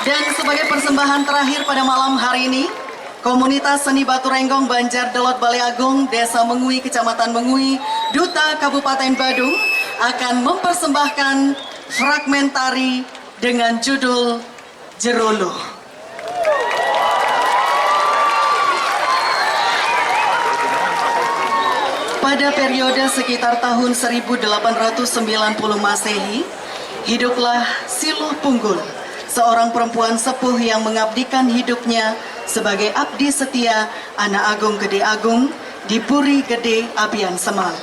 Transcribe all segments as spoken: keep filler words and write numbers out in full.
Dan sebagai persembahan terakhir pada malam hari ini, komunitas seni Batu Renggong Banjar Delot Balai Agung, Desa Mengwi, Kecamatan Mengwi, Duta Kabupaten Badung akan mempersembahkan fragmen tari dengan judul Jeroloh. Pada periode sekitar tahun seribu delapan ratus sembilan puluh Masehi, hiduplah Siluh Punggul, seorang perempuan sepuh yang mengabdikan hidupnya sebagai abdi setia Anak Agung Gede Agung di Puri Gede Abian Semal.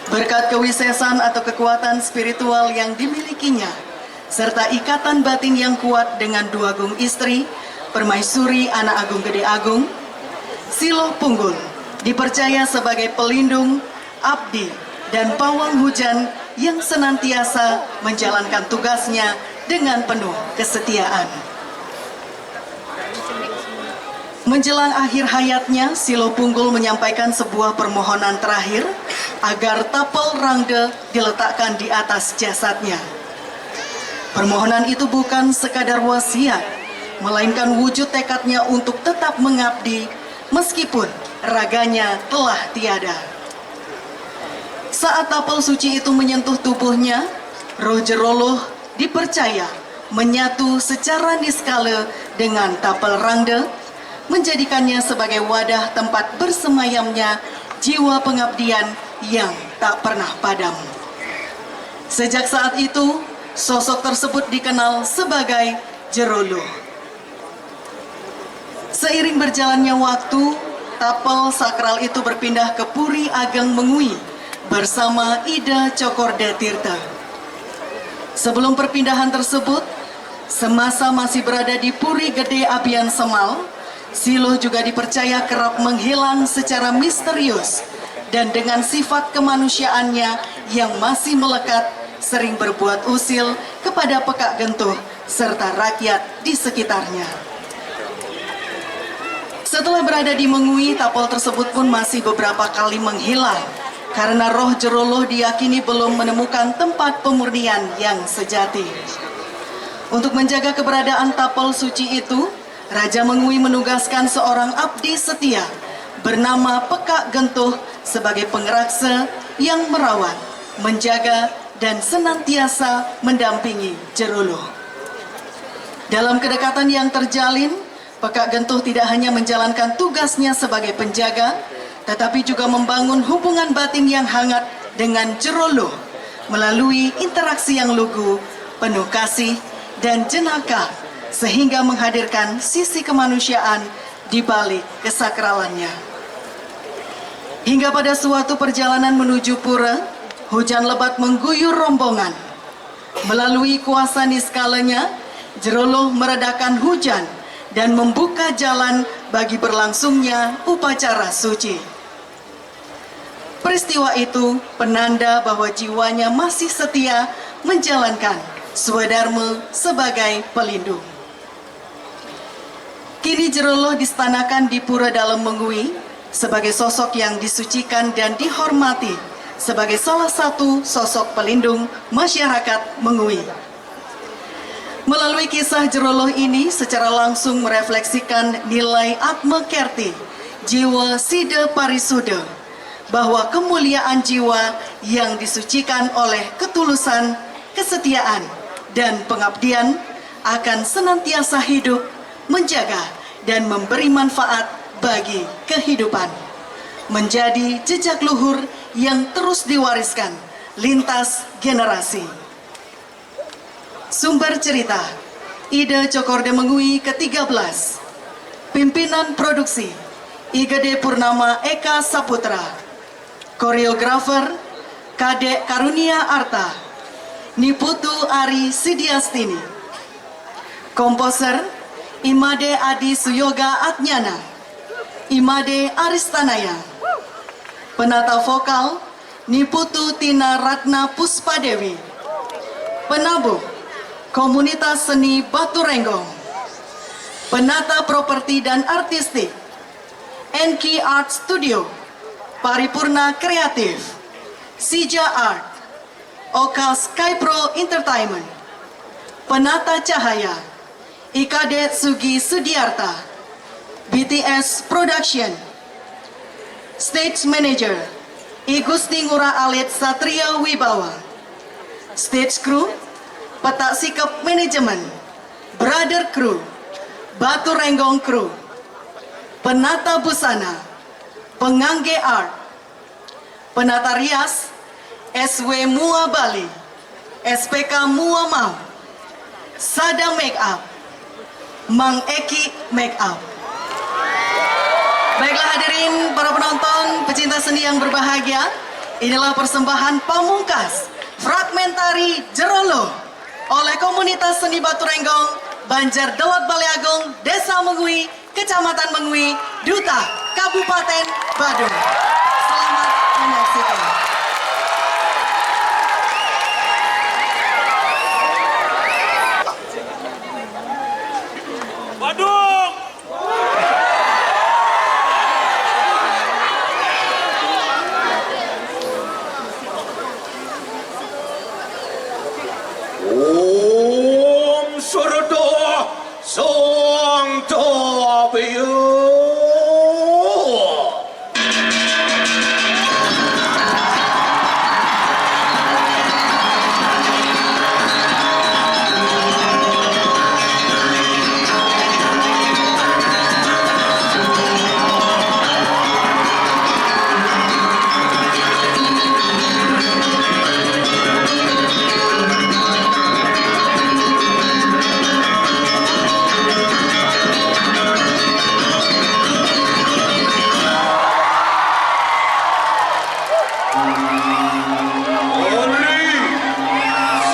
Berkat kewisesan atau kekuatan spiritual yang dimilikinya, serta ikatan batin yang kuat dengan Dwagung Istri, Permaisuri Anak Agung Gede Agung, Siluh Punggul dipercaya sebagai pelindung, abdi, dan pawang hujan yang senantiasa menjalankan tugasnya dengan penuh kesetiaan. Menjelang akhir hayatnya, Siluh Punggul menyampaikan sebuah permohonan terakhir agar tapel rangde diletakkan di atas jasadnya. Permohonan itu bukan sekadar wasiat, melainkan wujud tekadnya untuk tetap mengabdi meskipun raganya telah tiada. Saat tapel suci itu menyentuh tubuhnya, roh Jeroloh dipercaya menyatu secara niskala dengan tapel rangde, menjadikannya sebagai wadah tempat bersemayamnya jiwa pengabdian yang tak pernah padam. Sejak saat itu, sosok tersebut dikenal sebagai Jeroloh. Seiring berjalannya waktu, tapel sakral itu berpindah ke Puri Ageng Mengwi bersama Ida Cokorde Tirta. Sebelum perpindahan tersebut, semasa masih berada di Puri Gede Abian Semal, Siluh juga dipercaya kerap menghilang secara misterius dan dengan sifat kemanusiaannya yang masih melekat, sering berbuat usil kepada Pekak Gentuh serta rakyat di sekitarnya. Setelah berada di Mengwi, tapel tersebut pun masih beberapa kali menghilang karena roh Jeroloh diyakini belum menemukan tempat pemurnian yang sejati. Untuk menjaga keberadaan tapel suci itu, Raja Mengwi menugaskan seorang abdi setia bernama Pekak Gentuh sebagai pengeraksa yang merawat, menjaga, dan senantiasa mendampingi Jeroloh. Dalam kedekatan yang terjalin, Pekak Gentuh tidak hanya menjalankan tugasnya sebagai penjaga, tetapi juga membangun hubungan batin yang hangat dengan Jeroloh melalui interaksi yang lugu, penuh kasih, dan jenaka, sehingga menghadirkan sisi kemanusiaan di balik kesakralannya. Hingga pada suatu perjalanan menuju pura, hujan lebat mengguyur rombongan. Melalui kuasa niskalanya, Jeroloh meredakan hujan dan membuka jalan bagi berlangsungnya upacara suci. Peristiwa itu penanda bahwa jiwanya masih setia menjalankan swadarma sebagai pelindung. Kini Jeroloh distanakan di Pura Dalem Mengwi sebagai sosok yang disucikan dan dihormati sebagai salah satu sosok pelindung masyarakat Mengwi. Melalui kisah Jeroloh ini secara langsung merefleksikan nilai atma kerti, jiwa sida parisuda, bahwa kemuliaan jiwa yang disucikan oleh ketulusan, kesetiaan, dan pengabdian akan senantiasa hidup, menjaga, dan memberi manfaat bagi kehidupan. Menjadi jejak luhur yang terus diwariskan lintas generasi. Sumber cerita, Ida Cokorde Mengwi ketiga belas. Pimpinan produksi, Igede Purnama Eka Saputra. Koreografer, Kadek Karunia Arta. Niputu Ari Sidiastini. Komposer, Imade Adi Suyoga Atnyana. Imade Aristanaya. Penata vokal, Niputu Tina Ratna Puspadewi. Penabuh, Komunitas Seni Batu Renggong. Penata properti dan artistik, Enki Art Studio, Paripurna Kreatif, Sija Art, Oka Skypro Entertainment. Penata cahaya, I Kadek Sugi Sudiarta, B T S Production. Stage Manager, I Gusti Ngurah Alit Satria Wibawa. Stage Crew, Petak Sikep Manajemen, Brother Crew, Batu Renggong Crew, Penata Busana, Pengangge Art, Penata Rias, S W Mua Bali, S P K Mua Mau, Sada Make Up, Mang Eki Make Up. Baiklah hadirin para penonton, pecinta seni yang berbahagia, inilah persembahan pamungkas fragmentari Jerolo oleh komunitas seni Batu Renggong, Banjar Delot Bale Agung, Desa Mengwi, Kecamatan Mengwi, Duta, Kabupaten Badung. Selamat menyaksikan. Badung. Om Sorodo Song Tobiyo. Ori,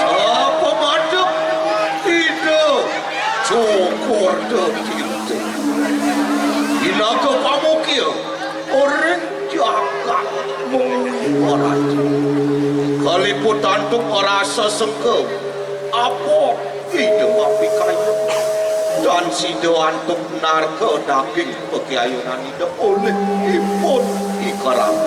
sapa madhep Ida Cokor Detirta? Inaga pamukya ring jagat Mengwi Raja. Kaliput antuk rasa sengke, apa Ida mapikayun? Tan sida antuk narka daging pakiayunan Ida olih ipun ikarang.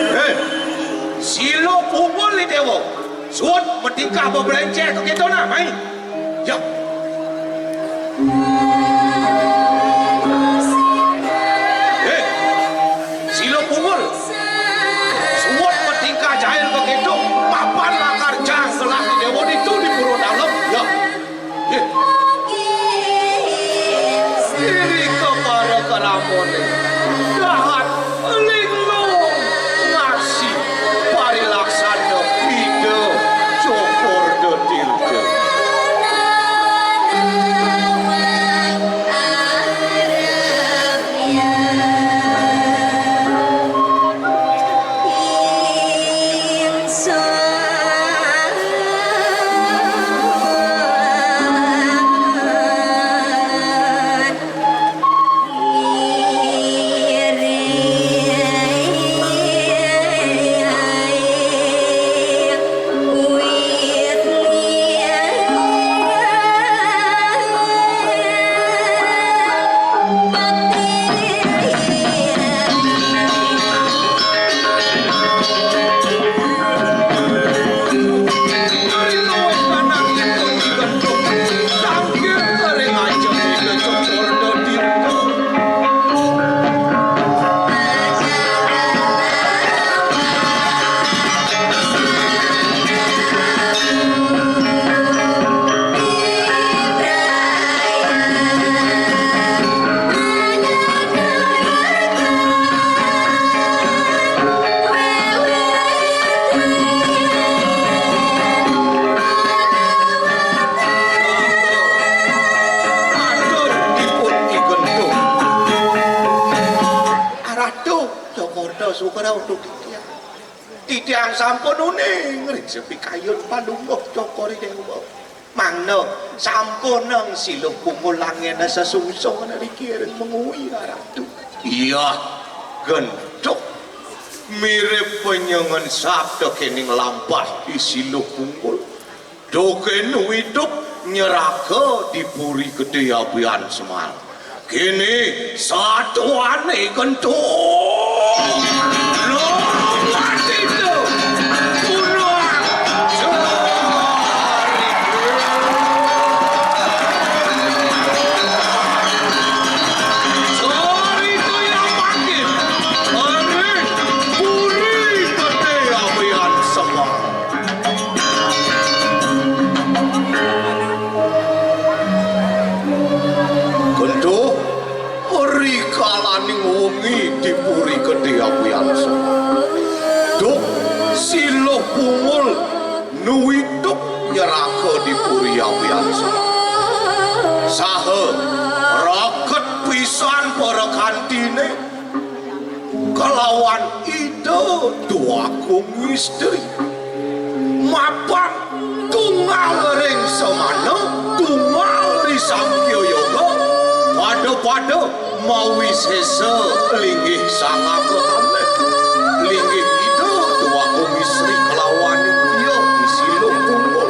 Hei, sila pungul ni dewa. Suud matingkah beblenceh ka kita nah, mai. Ya. Hei, sila pungul. Suud matingkah jahil ka kita, papan lakar jang gelah ni dewa ditu di pura dalem. Ya. Irika para kramane dahat linglung ngasi parilaksana Ida Cokor Detirta. Aduh, dipun digentung. Aratu, Cokorda Sugra untuk titiang. Titiang sampun uning ring sepikayun palungguh Cokor Dewa. Mangda sampunang sila pungul langgena sesungsung nriki ring Mengwi, Aratu. Iya. Gentuk mirip penyengen sabda kening lampah isi luh pungkul. Duke nuwiduk nyeraga di puri gedhe abian semal. Kene satuane gentuk. Lo mati tu. Punah. Jari. Jari kaya mangkin. Ane. Puri gedhe abian semal. Gentuk, rikalaning wengi di puri gedhe abian semal. Duh, siluh pungul nuwiduk nyeraga di puri abian semal. Saha raket pisan para kantine kelawan Ida Dewagung Istri. Mapan tunggal ring semana, tunggal ring Samkhya Yoga, pada-pada mawisesa linggih Sang Abrahama. Linggih Ida Dewagung Istri kelawan Ida isi luh pungkul.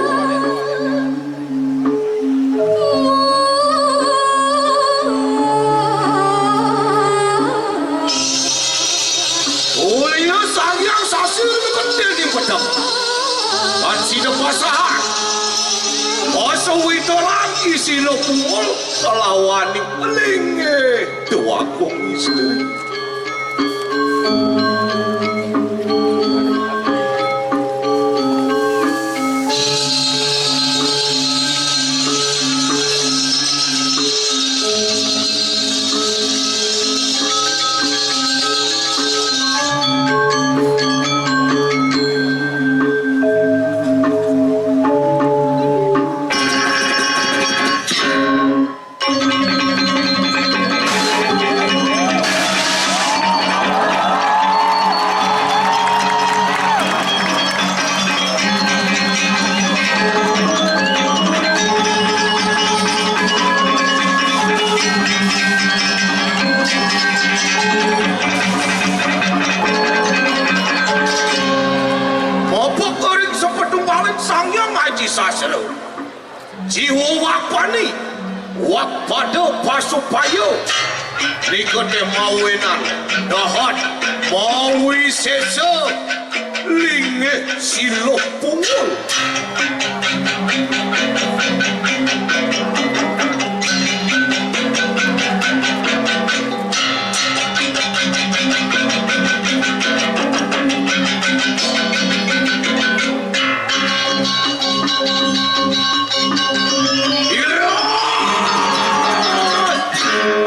Mulya Sang Hyang Sasira ketil ing pedem. Tan sida pasahan. Pasawitaran isi luh pungkul kelawaning linggih Dewagung Istri. Mapek ring sapatunggaling Sang Hyang Aji Sastra. Jiwa wapani, wapada pasupaya, nika te mawinan, dahat, mawisesa, linggih siluh pungul.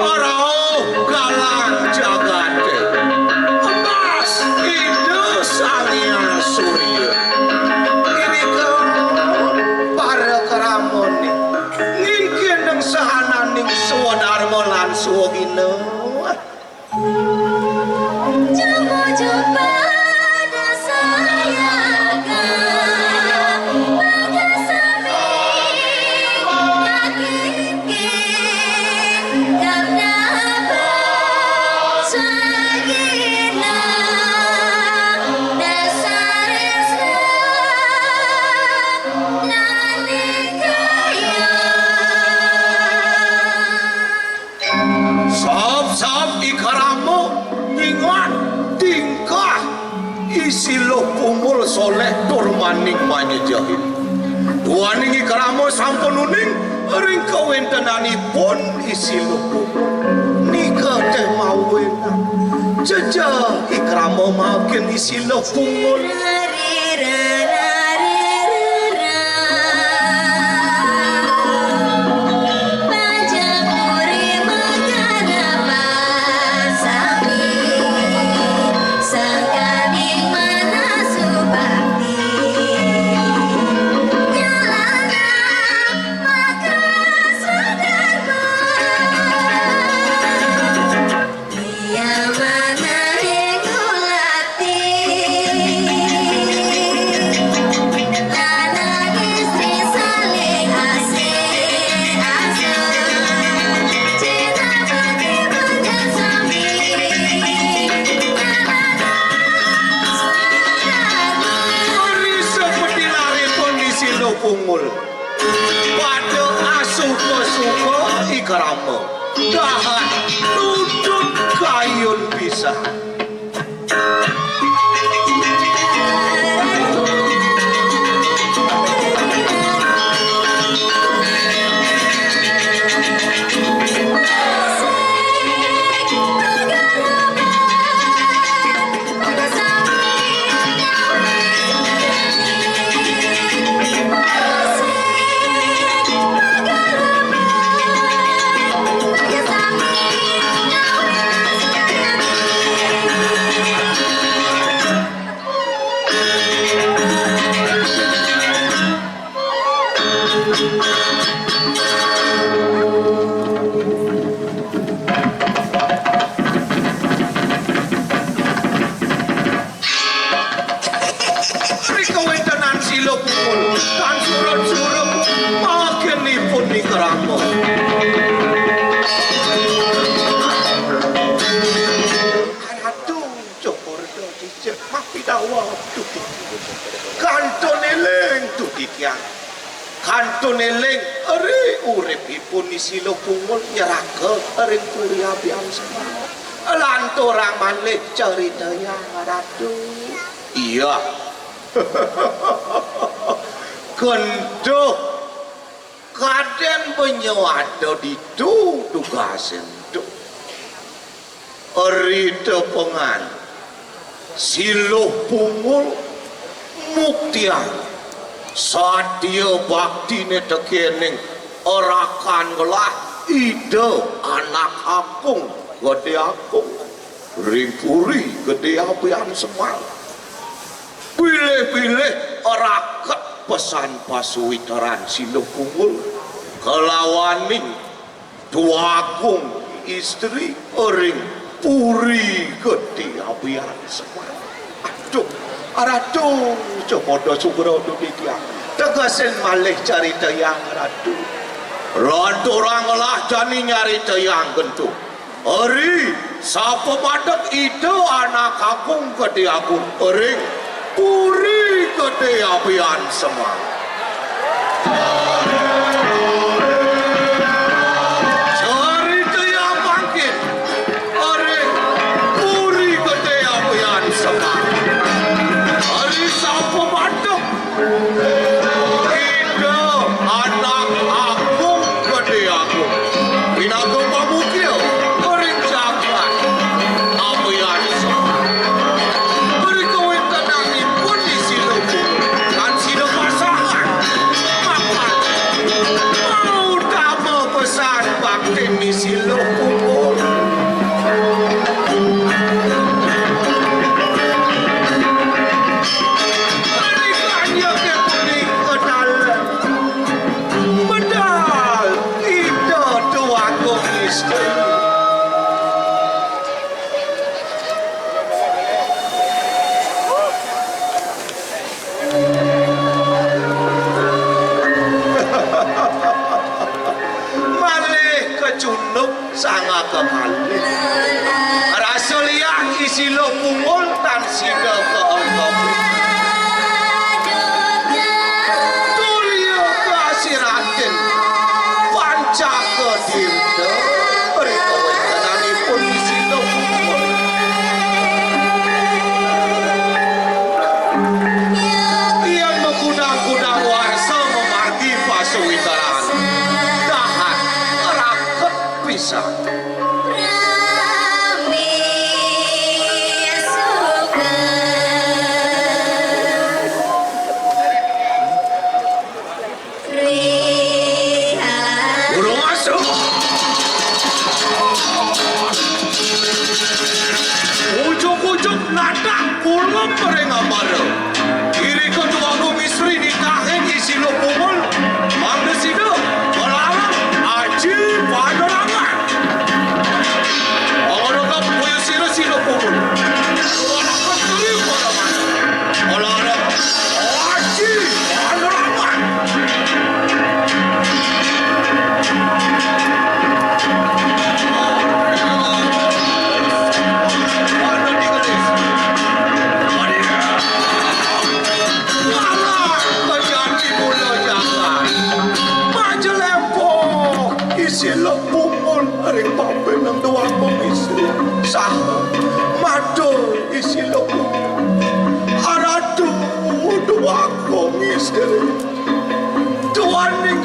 Rauh galang jagate. Emas Ida Sang Hyang Surya. Irika para kramane. Ngingkineng sahananing swadarma lan swagina. Sop-sop i krama nyingat tingkah isi luh pungul soleh tur maning manyejahin. Duaning i krama sampun uning ring kawentenanipun isi luh pungul. Nika teh mawinan. Jejeh i krama mangkin isi luh pungul. Dahat nudut kayun pisan. Ri kawéntenan Sila Pungul, tan surut-surut, magenipun ni krama. Aduh, Jogorta cicip mapidawa duti. Kantun éling duti tiang. Kantun éling ri uripipun Ni Sila Pungul nyeraka ring Puri Abian Semar. Lanturang malih caritayang, Ratu. Iya. Kentuh kadén benya ada ditu tugasé ento. Ri tepengan Sila Pungul muktiang satia baktiné tekéning rakan ngelah Ida Anak Agung Gedé Agung ring Puri Gedé Abian Semar. Bilih-bilih raket pesan pasuwitaran Sila Pungul kalawaning Tuagung istri ring Puri Gedé Abian Semar. Aduh, Ratu, coba sugra duti tiang. Tegesin malih caritayang, Ratu. Lanturang ngelah jani nyaritayang kentu. Ri, sapamadeg Ida Anak Agung Gedé Agung ring Puri Gedé Abian Semar. Caritayang mangkin ring Puri Gedé Abian Semar. Ri, sapamadeg Ida Anak Agung Gedé Agung pinaka pamukil ring jagat Abian Semar. Ri kawéntenanipun Ni Sila Pungul tan sida pasahan mapan mautama pesan baktin Ni Sila Pungul. Ri kanyaké punika taler medal Ida Tuagung istri. Malih kacunduk sanga kekalih. Rasa liang I Sila Pungul tan sida kaengkep. Tulia kasiratin pancaka tirta ri kawéntenanipun I Sila Pungul. Yén makudang-kudang warsa mamargi pasuwitaran, dahat raket pisan. Durung masuk. Ujug-ujug nadak kulem ring ambara. Irika Tuagung istri nikahin I Sila Pungul, mangda sida malarang aji panerangan. Mangda kapuya sira Sila Pungul. Malarang aji panerangan.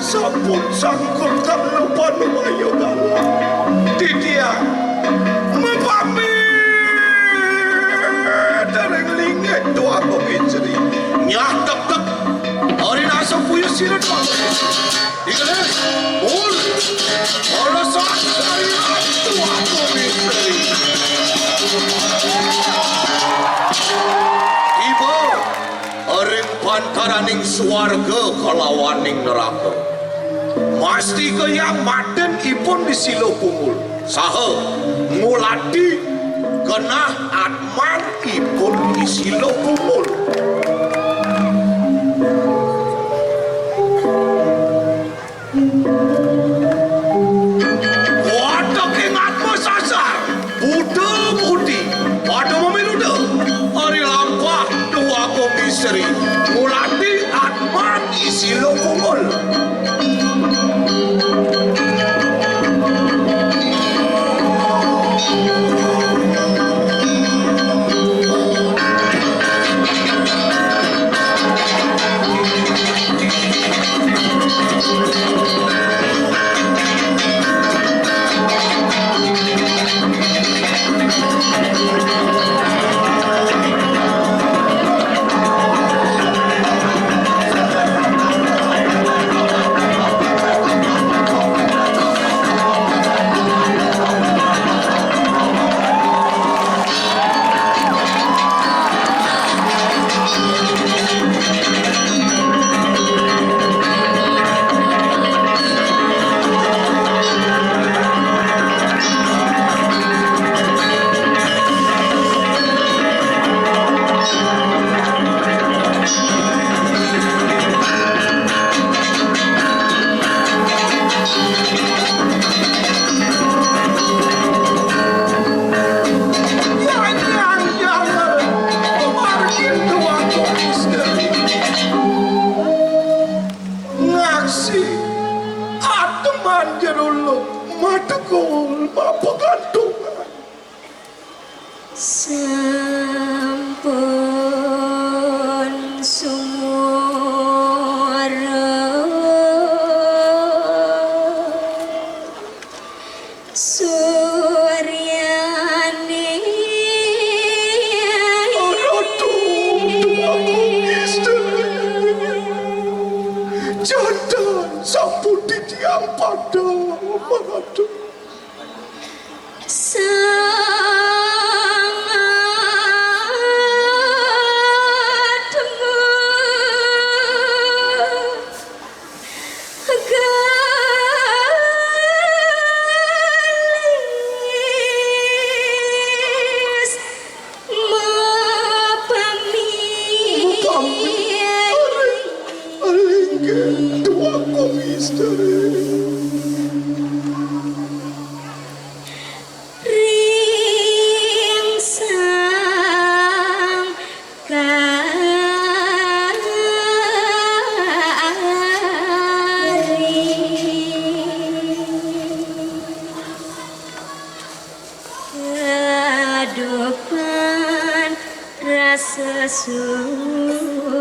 Sampun sangkul kang lupa lumayu galah. Titiang mapamit ring linggih Tuagung Istri. Nyah tektek. Ari nasa puyuh sira Tuagung Istri. Digelis. Ul. Ora sasari Tuagung Istri. Ibu. Ring pantaraning swarga kalawaning neraka. Mastika yang maten ipun Ni Sila Pungul saha ngulati genah atman ipun Ni Sila Pungul. Watek ing atma sasar, buta budi, pada mamiruda, ari lampah Tuagung Istri, ngulati atman Ni Sila Pungul. Ngaksi ateman jero luk matekul mapagantungan. Sampun sumurung suryaning. Ratu Tuagung Istri. Jandan sampun titiang padha, Ratu. Sangat gelis mapamit. Mapamit. Aring, aring, Tuagung Istri. Ring sang kari. Kadupan rasa sungsung.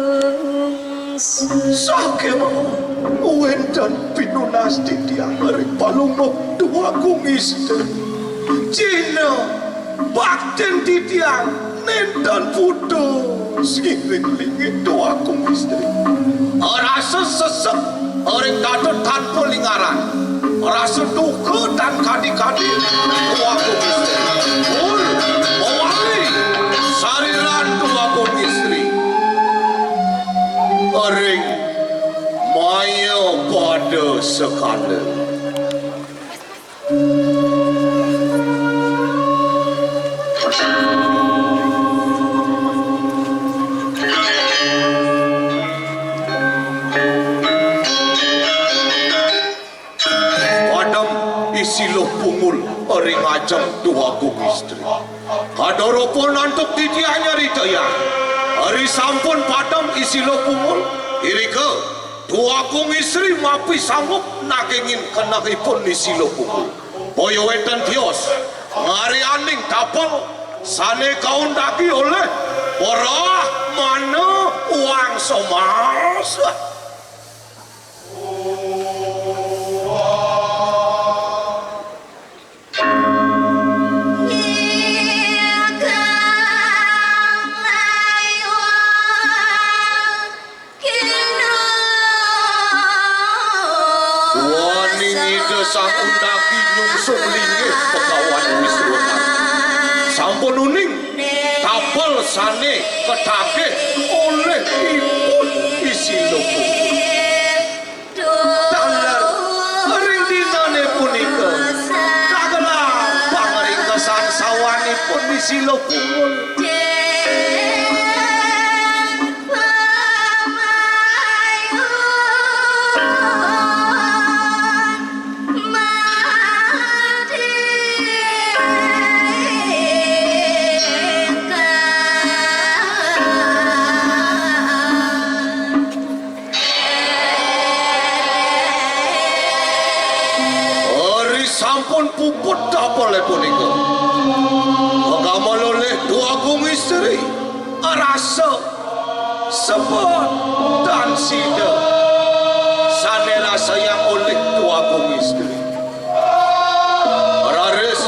Sakémaon wénten pinunas titiang ring palungguh Tuagung Istri. Cina baktin titiang nénten putus ngiring linggih Tuagung Istri. Rasa sesek ring tata tanpa linggaran. Rasa duka tan kadi-kadi Tuagung Istri. Pun mawali sariran Tuagung Istri. Ring maya pada sekala. Padem I Sila Pungul ring ajeng Tuagung Istri. Kadorapa antuk titiang nyaritayang. Ari sampun padem I Sila Pungul, irika Tuagung Istri mapi sanggup nagingin kenehipun Ni Sila Pungul. Boya wénten tios ngarianing tapel sané kaundhaki olih Brahmana Wangsamas. Sang undagi nyungsung linggih Begawan Wisnu. Sampun uning tapel sané katagih olih ipun Isila Pungul. Taler ring dinané punika kagelar pangringkesan sawanipun Isila Pungul. Ari sampun puput tapelé punika, kagamel olih Dwagung Istri, arasa sebet tan sida sané rasayang olih Dwagung Istri. Raris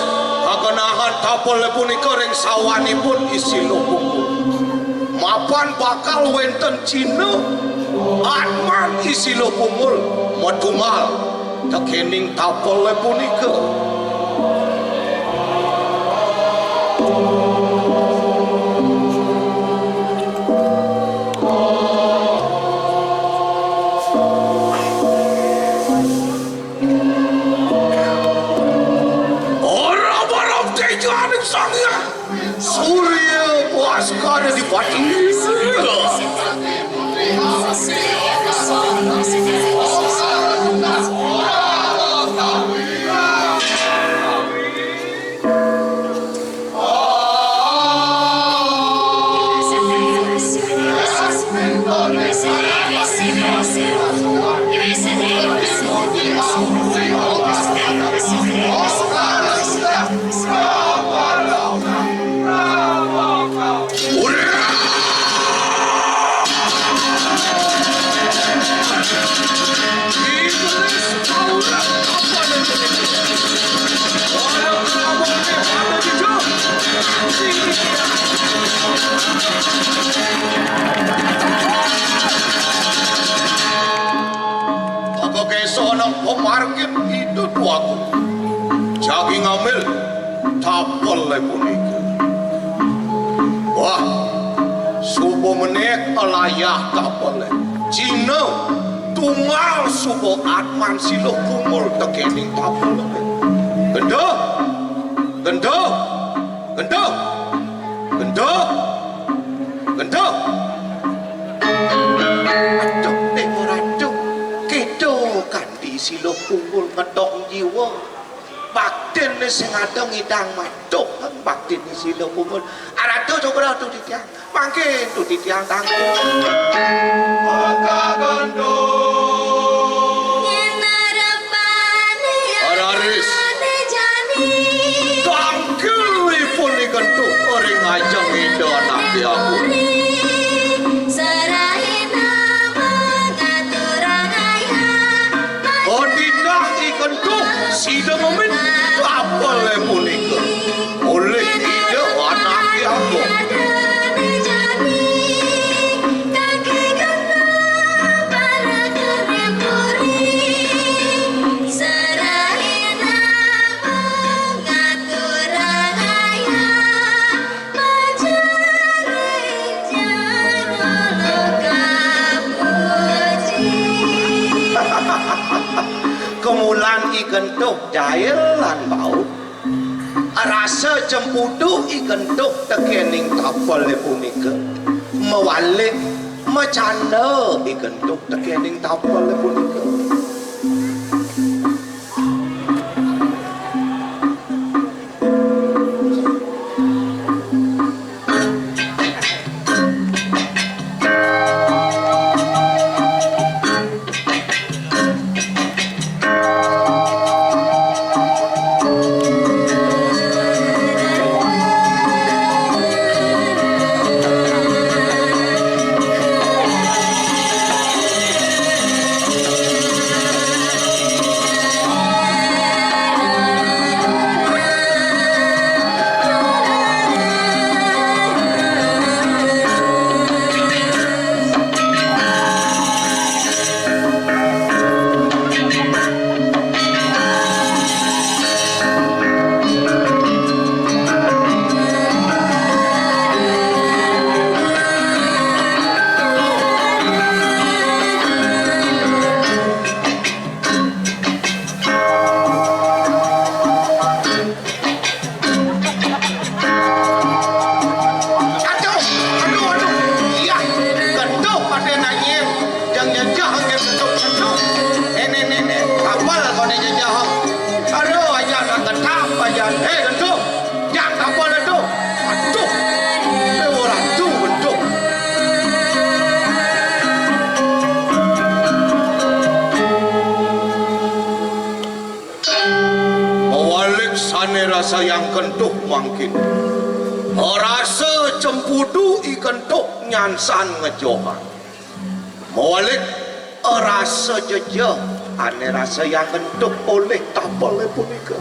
kagenahan tapel punika ring sawanipun Isila Pungul. Mapan bakal wénten cihna atman Isila Pungul matunggal tekéning tapel punika. Ora barang tejaning Sang Hyang Surya Baskara Dipati. Apa késa ana pamargin itu tuaku. Jagi ngambil tapel punika. Wah, suba menék layah tapel. Cihna tunggal suba atman Isila Pungul tekéning tapel. Genduh, genduh, genduh, genduh, genduh. Aduh, Déwa Ratu, kéto kanti Isila Pungul ngetong jiwa. Baktiné sing ada ngidang matuh, baktiné Isila Pungul. Aratu Cokra tu titiang, mangkin tu titiang tangkil. Raris. Tangkilipun I Genduh ring ajeng Ida Anak Déwa. Adinah I Genduh sida ngemit tapel punika. Olih Ida Anak Déwa. Kemulan I Genduh jail lan baut. Rasa cempudu I Genduh tekéning tapel punika. Mawalik macanda I Genduh tekéning tapel punika. Sayang kentuh mangkin. Rasa cempudu i kentuh nyansan ngejohan. Mawalik rasa jejeh ane rasa yang kentuh olih tapele punika.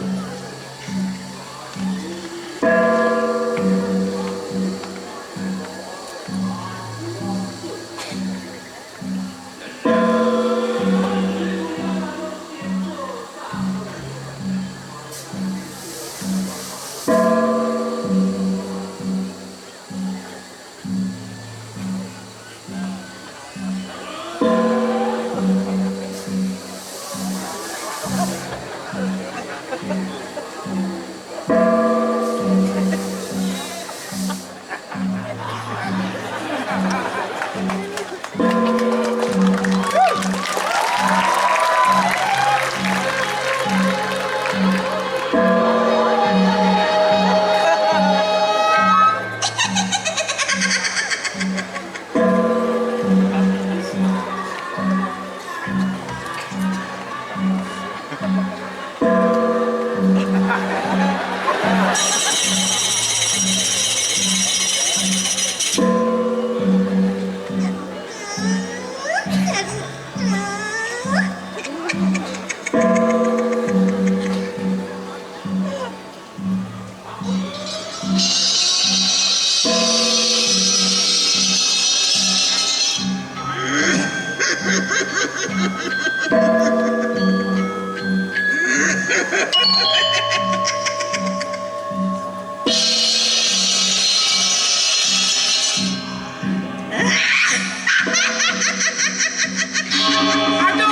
Aduh, aduh,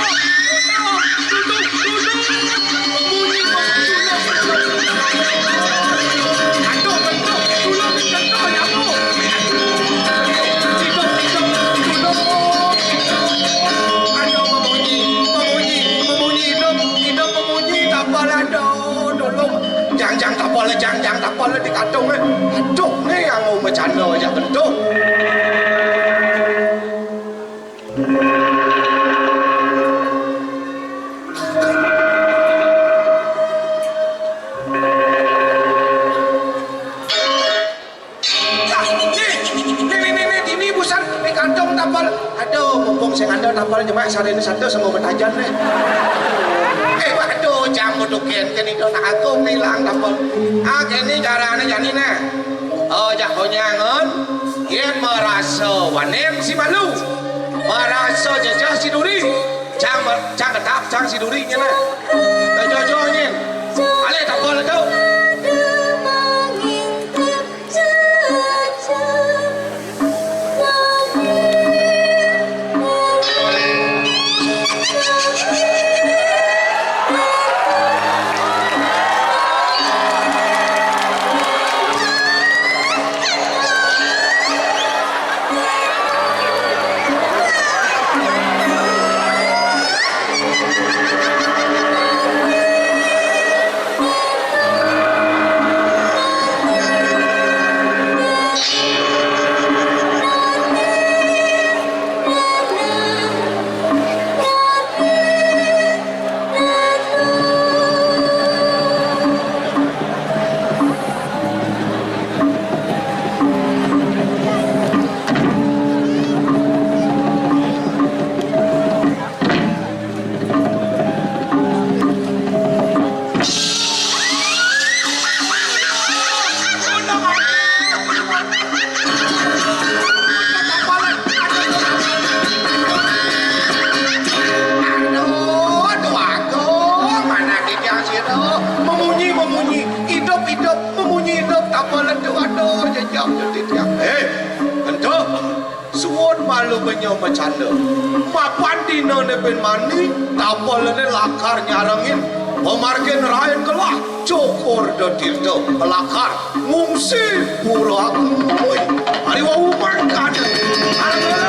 duduk, duduk. Bunyi, bunyi, duduk. Aduh, bentuk, duduk, bentuk, ya, Bu. Hidup, hidup, duduk. Aduh, memunyi, memunyi, memunyi, hidup, hidup, memunyi, tak apalah, aduh, duduk. Jang, jang, tak apalah, jang, jang, tak apalah, dikandung, eh. Aduh, ni yang mau bercanda aja, bentuk. Nih, nih, nih, nih, nih, dini busan, nih, kantong tapal. Aduh, mumpung sing ada tapal nyemak sarene satu sama betajan, nih. Eh, waduh, jam kudu ken, ken itu nak aku ngilang tapal. Ah, kene carane jani, nah. Oh, jak konyangan, yen merasa wanem si malu. Merasa jejeh si duri. Cang, cang ketap, cang si duri nyene. Kejojo nyen. Ale tapal tu. Aduh, aduh, agung, mana kijang sira? Memunyi, memunyi, hidup, hidup, memunyi, hidup, tak boleh tu, aduh, jejak, jejak. Eh, kentuh, suwun malu benya macanda. Mapan dina ne ben mani, tapel ne lakar nyarengin. Pamargin rain kelah, cukur de tirta, lakar ngungsi pura aku. Ui, ari wau mangkane. Aduh.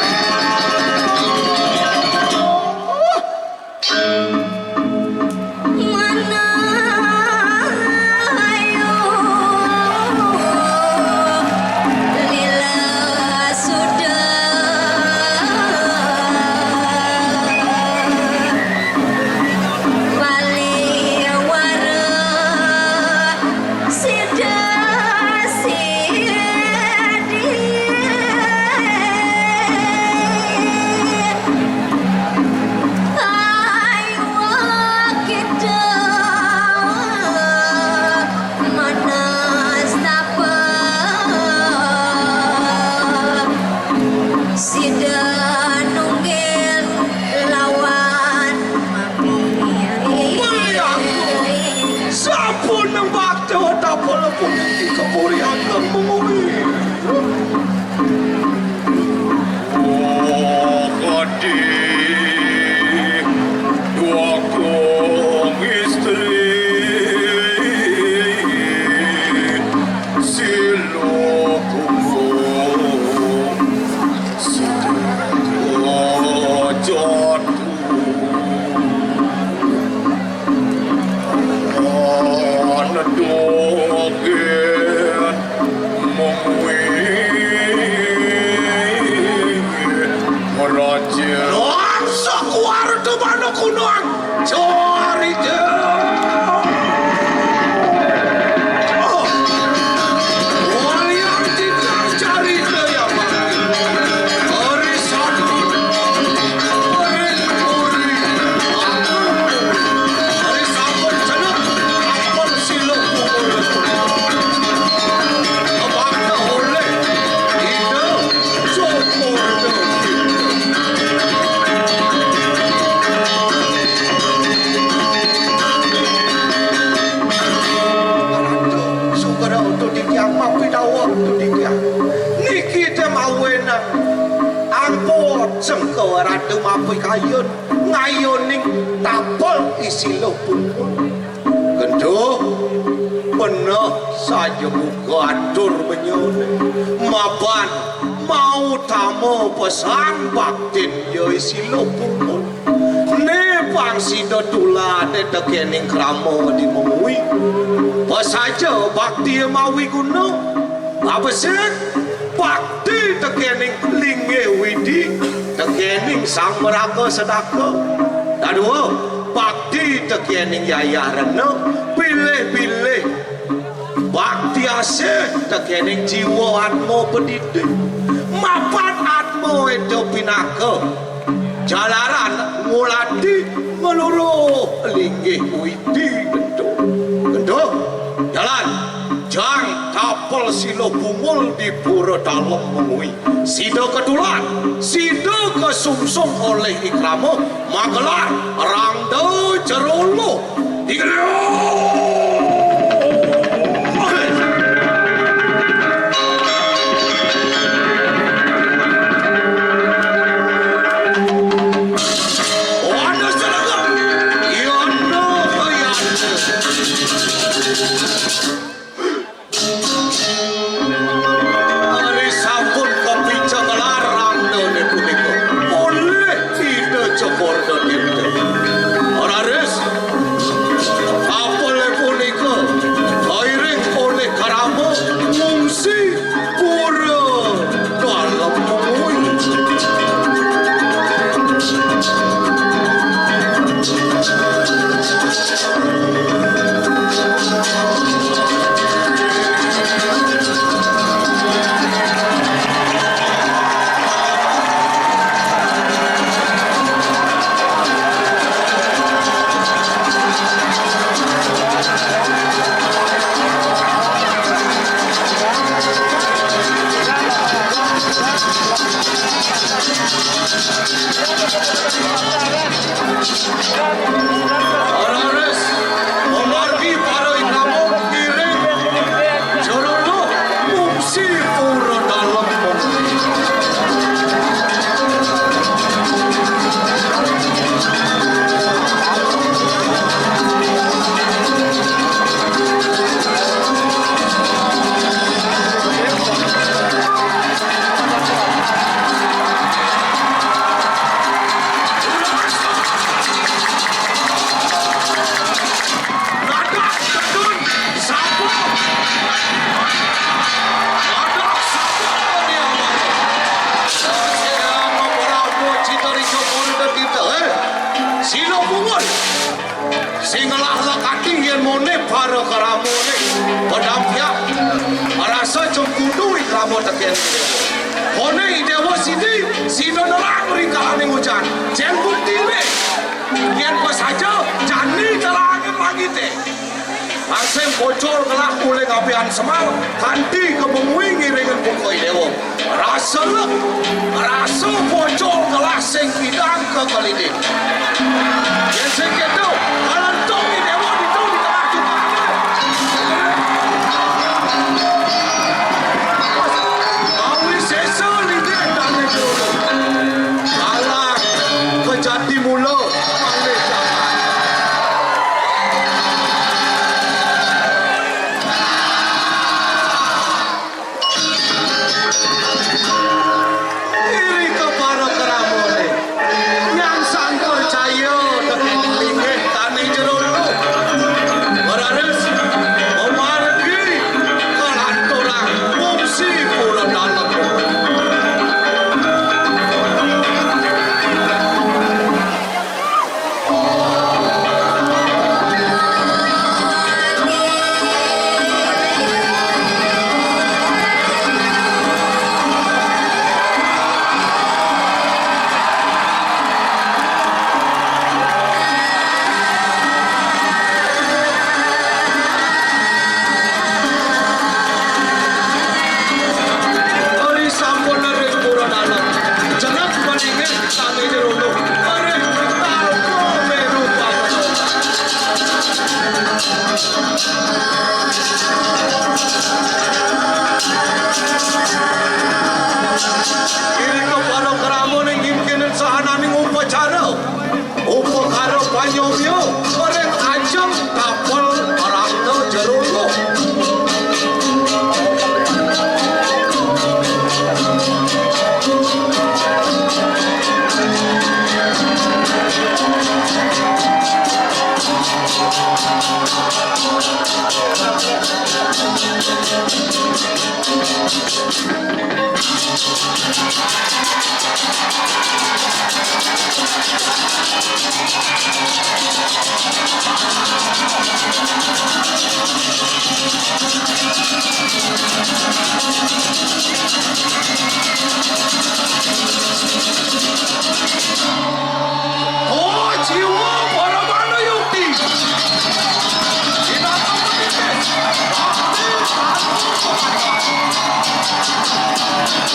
Poceng ka Ratu Mapikayun ngayoning tapel I Siluh Pungul. Genduh, beneh saja buka atur benyané. Mapan mautama pesan baktin ya I Siluh Pungul. Né pang sida tulané tekéning krama di Mengwi. Pesaja bakti mawiguna. Abesik bakti tekéning linggih Widi, tekéning Sang Maraga Sedaka. Kadua, bakti tekéning Yayah Rena, pilih-pilih bakti asih tekéning jiwa atma pedidik. Mapan atma éta pinaka jalaran ngulati ngeluruh linggih Widi. Genduh. Genduh. Jalan. Jang tapel Siluh Pungul di Pura Dalem Mengwi. Sida ketulan, sida kesungsung olih I Krama, magelar Rangda Jero Luh. Di Ari sampun kapica ngelar rangdané punika olih Ida Cokor Datirta. Raris, apelé punika kairing olih Krama ngungsi Pura Dalem Mengwi. Raris, mamargi para I Krama ngiring Jero Luh ngungsi Pura Dalem. Sila pungun. Sing ngelah lekati yén moné para kramané padampiak. Rasa cempudu I Krama tekén. Moné I Déwa sida, sida nelang ring kalaning ujan. Jén buktiné. Yén pesaja jani telangé pangité. Langsung pocol ngelah uling abian semal, kanti ka Mengwi ngiringang buka I Déwa. Rasa lek, rasa pocol ngelah sing kidang ka keliding. Yén sing kéto, kalentung I Déwa ditu di tengah jumahné. Mawisésa linggih dané jero. Kalah ka jati mula, malih jaman. Irika para kramané, nyang sang percaya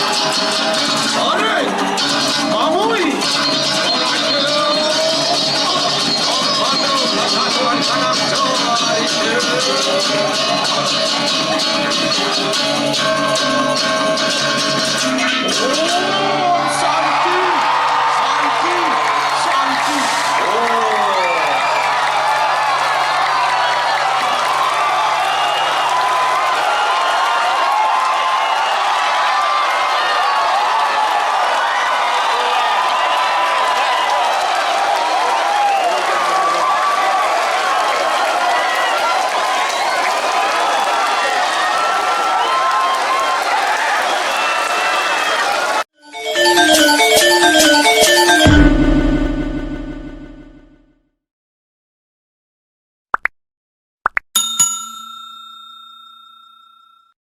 Amen. Amen.